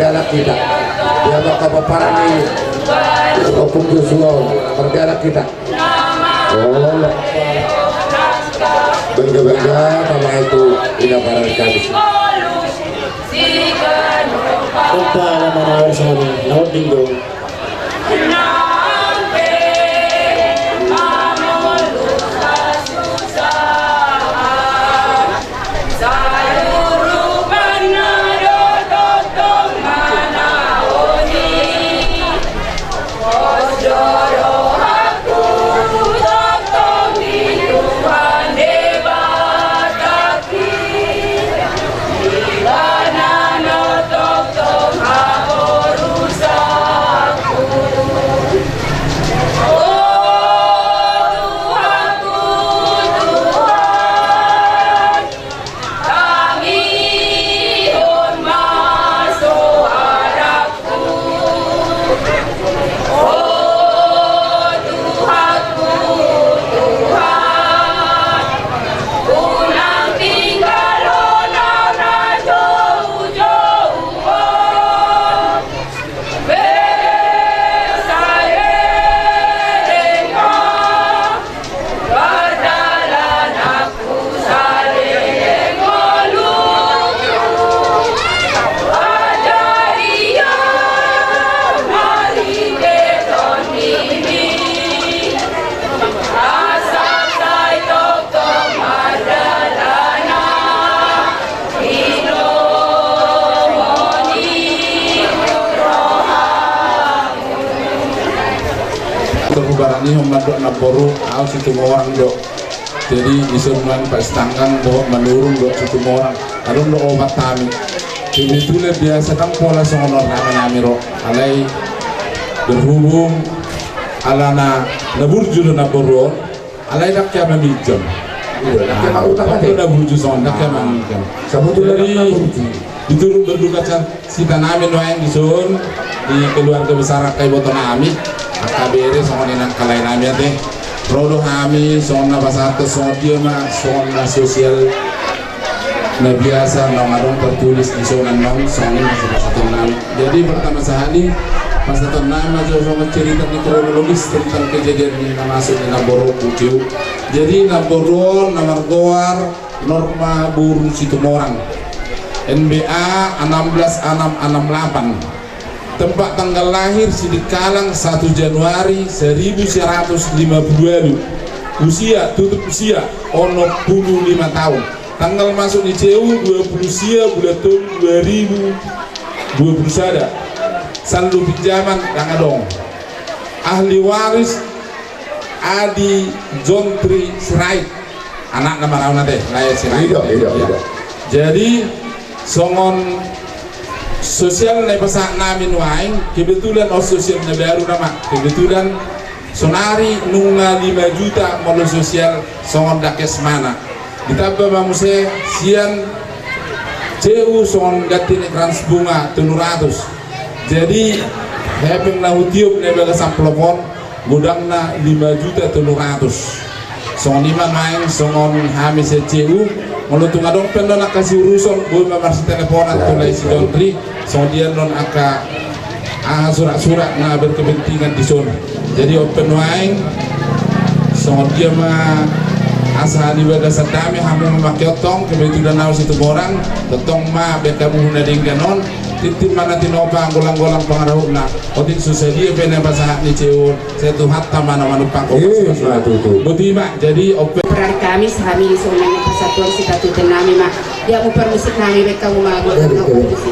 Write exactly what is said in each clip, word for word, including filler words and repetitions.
Anak kita. Dia bakal paparan ni Ompung Joshua. Kerja anak kita. Oh, bangga-bangga sama itu. Ina paran kami. Opa, ala mana harus sama. Naon dinggo. Terus barang ni hombar dok na boru, au situ orang dok. Jadi, ison man pas tanggang dohot manurung dohot Situmorang. Adong do opat hami. Kebetulan biasa kan pola songon on rame nami ro. Alai berhubung alana na burju do na boru on, alai ndang hea maminjam. Iya, ndang hea mangutang ate. Na burju songon, ndang hea maminjam. Sebetulnya jadi, na burju. Diturut berduka cita. Sita nami nuaeng dison di keluarga besar angka iboto nami, angka bere songon i nang angka lae nami ate. Ro do hami songon na pasahathon songon dia ma songon na sosial na biasa naung adong tertulis dison annon songon i na sipasahaton nami. Jadi pertama sahali pasahaton nami ma jo songon cerita ni kronologis tentang kejadian ni na masuk ni na boru on tu C U. Jadi na boru on na margoar Norma Boru Situmorang. N B A enam belas enam enam delapan. Tempat tanggal lahir Sidikalang satu Januari seribu sia ratus lima puluh walu. Usia, tutup usia, onom puluh lima tahun. Tanggal masuk ni C U dua puluh sia bulan tolu dua ribu dua puluh sada. Saldo pinjaman ndang adong. Ahli waris Adi Jontri Sirait, anakna ma ra on ate, lae Sirait. Iya, iya, iya. Jadi songon sosial na dipasahat nami nuaeng, kebetulan on sosial na baru nama, kebetulan sonari nunga lima juta molo sosial songon dakes mana. Ditamba ma muse sian C U songon ganti ni krans bunga tolu ratus. Jadi hepeng na hutiop na di bagas amplop on godangna lima juta tolu ratus. Songon i ma nuaeng songon hami sian C U, molo tung adong pe annon angka siuruson boi ma marsiteleponan tu lae si Jontri. Songon dia annon angka aha surat-surat na berkepentingan dison. Jadi on pe nuaeng songon dia ma asa di bagasan dame hamu mamake on tong, kebetulan au Situmorang, tongtong ma baen hamu na denggan on, tintin ma na tinopa golang-golang pangarahutna. Otik so sadia pe na pasahat ni C U on, sai Tuhanta ma na manumpakhon. Ima tutu. Boti ma, jadi on pe. Hari Kamis hami songon na pasahathon sitatuten nami ma. Dia mu permisi nami baen hamu ma golang-golang permisi.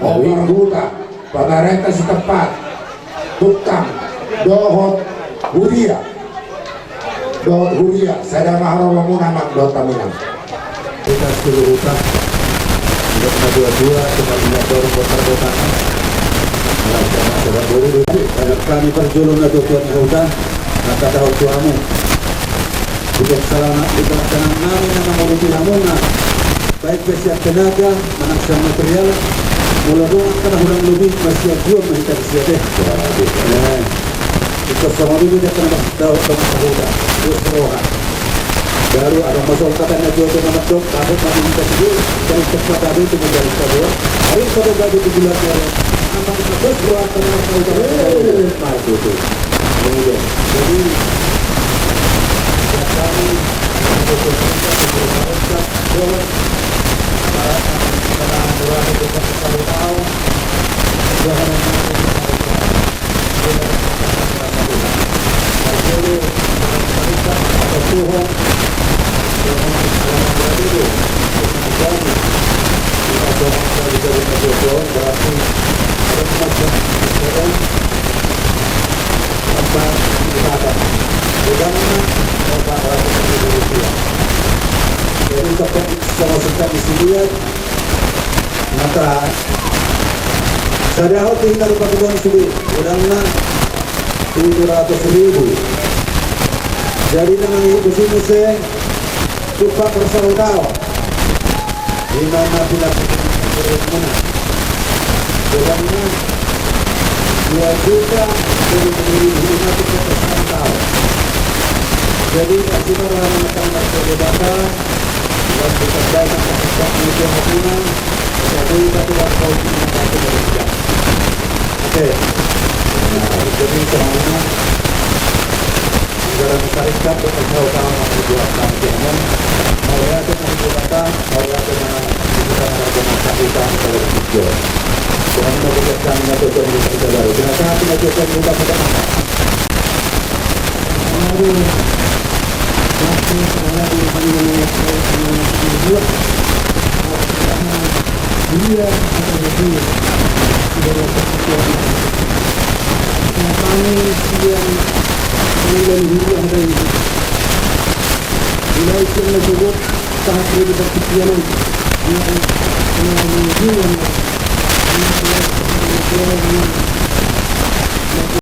Omar Huta, pamarenta setempat, tukang, dohot huria. Dohot huria, sada ma haroromuna, Amang, dohot hamu, Inang. Hita suluhuta, dohot natuatua, tumandangkon dohot parbotangan. Alas, sama sada boru do. Hami parjolo natuatua ni huta, mangkatahon tu hamu. Bukan salama, bukan salama nami na mangurupi hamuna. Baik pe sian tenaga, manang sian material, molo adong angka na hurang lobi, marsiaguon ma hita disi ate. Eh, ingkon songon i do, angka na mardalan, angka na marhuta, dos roha. Baru adong ma songon hata ni natuatua na mandok, dapot ma di hita sidung, dari tempat tadi tu menjadi sabuah. Ari pada gabe di bulan Maret. Amang dos roha, angka na marhuta. Eh, maju tu. Jadi, jadi, jadi, Jadi, tepuk sama suka disini ya. Maka, sada hot di hita rupa kedong sude, godangna tujuh ratus ribu. Jadi, na mangihut di sini se, cukup persaudara. Di mana bila kita mengurus mana? Godangna dua juta tujuh puluh ribu, lima juta persaudara. Jadi, tak cuma orang yang datang dari Debata, Oke. Nah, jadi semuanya anggaran syarikat bekerja utama membuat kami. Mau ya, kita mau ya, kita mau kita mau kita mau kita. Dengan mau kita kami mau kita kita baru. Dengan sangat mau kita kita kita.